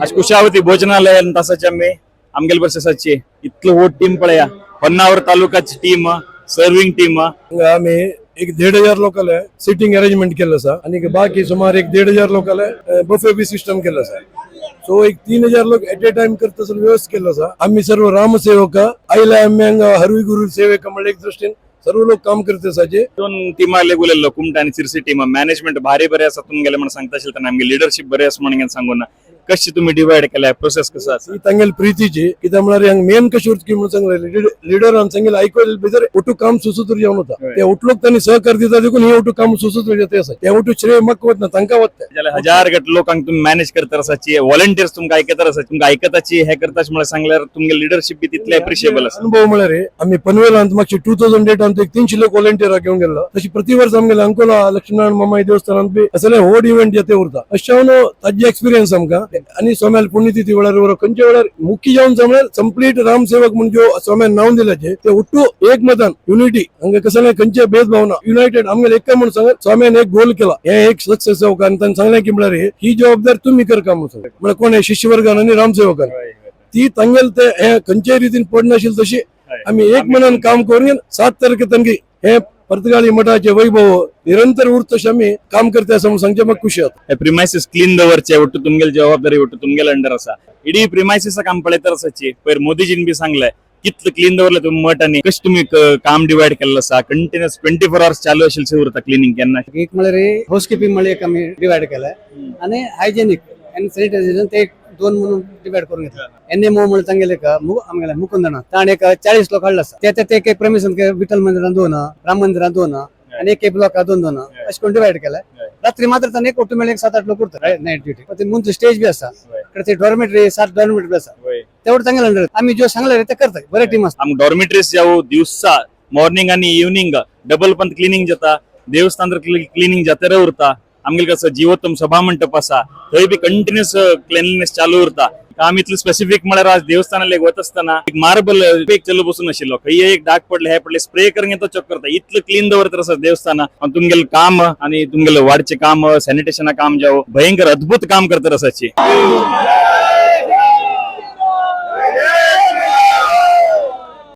आज कुशावती भोजनालय तसाचे आम्ही आमगेले बस आसाची इतलो व्हड टीम पळया. होन्नावर तालुकाची टीम, सर्विंग टीम. आम्ही एक 1500 लोकांना सिटिंग अरेंजमेंट केलं आसा आणि बाकी सुमार एक 1500 लोकांना बफे बी सिस्टम केलं आसा. सो एक 3000 लोक एट ए टाइम करता व्यवस्था केलं आसा. आम्ही सर्व रामसेवक आयला, आम्ही हांगा हरवी गुरु सेवक म्हणल्यार एक दृष्टीन सर्व लोक काम करते आसाचे. दोन टीमा उलयल्लो, कुमटा आणि सिरसी टीम. मॅनेजमेंट भारी बरे आसा तुमगेले म्हणून सांगता असेल तर आमगे लिडरशिप बरे आसा म्हणून सांगू ना. कशी तुम्ही डिवाइड केल्या, प्रोसेस कसं आसा? ही तांगेली प्रीतीची कित्याक म्हळ्यार हांगा मेन कशी उरता म्हणून सांगले, लिडरान सांगेले आयकले भितर ಒಟ್ಟು काम सुसूत्र जावन वता. ते उठलोक तांणी सहकार दिता देखून हे ಒಟ್ಟು काम सुसूत्र जाता आसा. ते ಒಟ್ಟು श्रेय म्हाका वतना, तांकां वता. जाल्यार हजार गट लोकांक तुम्ही मॅनेज करता आसाची, व्हॉलंटियर्स तुमकां आयकता आसा, तुमकां आयकताची हे करता म्हणून सांगल्यार तुमगे लिडरशिप बी तितले अप्रिशिएबल आसा. अनुभव म्हळ्यार आम्ही पनवेलांत मागचे 2008 एक 300 लोक व्हॉलंटियर घेवन गेल्लो. तशी प्रति वर्स आमगेले अंकोला लक्ष्मीनारायण मामाई देवस्थानात बी असले व्हड इव्हेंट जाते उरता. अशें हांव ताजी एक्सपिरियन्स आमकां. आनी सोम्याल पुण्यतिथी वेळार वर खंयच्या वेळार मुख्य जावन म्हळ्यार कंप्लीट रामसेवक म्हण ज्यो सोम्यान नांव दिल्याचे ते ಒಟ್ಟು एक मतान युनिटी, हांगा कसले खंयचे भेदभाव ना, युनायटेड आमगेले एक म्हणून सांगत स्वाम्यान एक गोल केला. हे एक सक्सेस जावका. आनी तांणी सांगलें की म्हळ्यार ही जबाबदारी तुमी करका म्हणून सांगलें. म्हळ्यार कोण हे शिष्यवर्गान आनी रामसेवकान ती तांगेल ते हे खंयच्याय रितीन पडनाशिल्ले तशी आम्ही एक मनान काम करून 7 तारखे तनकी हे पर्तगाळी मठाचे वैभव निरंतर उरत तशें आमी काम करते असं म्हणून सांगचे म्हाका खुशी जाता. हे प्रिमायसिस क्लीन दवरचे ಒಟ್ಟು तुमगेले जबाबदारी, ಒಟ್ಟು तुमगेले अंडर आसा. इडी प्रिमायसिस काम पळयतर आसाची. पयर मोदीजीन बी सांगले कितलं क्लीन दवरलं तुम्ही मठ आणि कशें तुम्ही काम डिवायड केल्लं आसा. कंटिन्युअस 24 आवर्स चालू असेल उरता क्लिनिंग केन्ना? एक म्हळ्यार हाऊस किपिंग म्हळ्यार एक आमी डिवायड केलाय आणि हायजेनिक आनी सॅनिटायझेशन ते एक दोन म्हणून डिवायड करून घेतला. एन एम ओ म्हणून तांगेले एक आमगेले मुकुंदना ताणें एक 40 लोक हाडले आसा. ते ते एक प्रमिसन विठ्ठल मंदिरान दोन, राम मंदिरान दोन आणि एक एक ब्लॉका दोन दोन अशें करून डिवायड केलाय. रात्री मात्र ताणें एक ಒಟ್ಟು ಮೇಲೆ एक सात आठ लोक उरता नायट ड्युटी. मुंत स्टेज बी आसा, ते डॉर्मेटरी, सात डॉर्मेटरी बी आसा. तेवढं चांगलं अंडर आम्ही जो सांगले ते करतात. बरे टीम आसा. आम डॉर्मिटरीज जावं, दिवसा मॉर्निंग आणि इव्हनिंग डबल पण क्लिनिंग जाता. देवस्थान क्लिनिंग जाता उरता. आमगेले कसं जीवोत्तम सभा मंडप आसा, थंय बी कंटिन्युअस क्लिनलीनेस चालू उरता. काम इतलं स्पेसिफिक म्हळ्यार आज देवस्थानाला एक वत असताना एक मार्बल एक चलो बसून आशिल्लो, खंय एक डाग पडले, हे पडले, स्प्रे करून तो चेक करता. इतलं क्लीन दवरत आसा देवस्थाना. आणि तुमगेले काम आणि तुमगेले वाडचे काम, सॅनिटेशना काम जावं, भयंकर अद्भुत काम करत आसाची.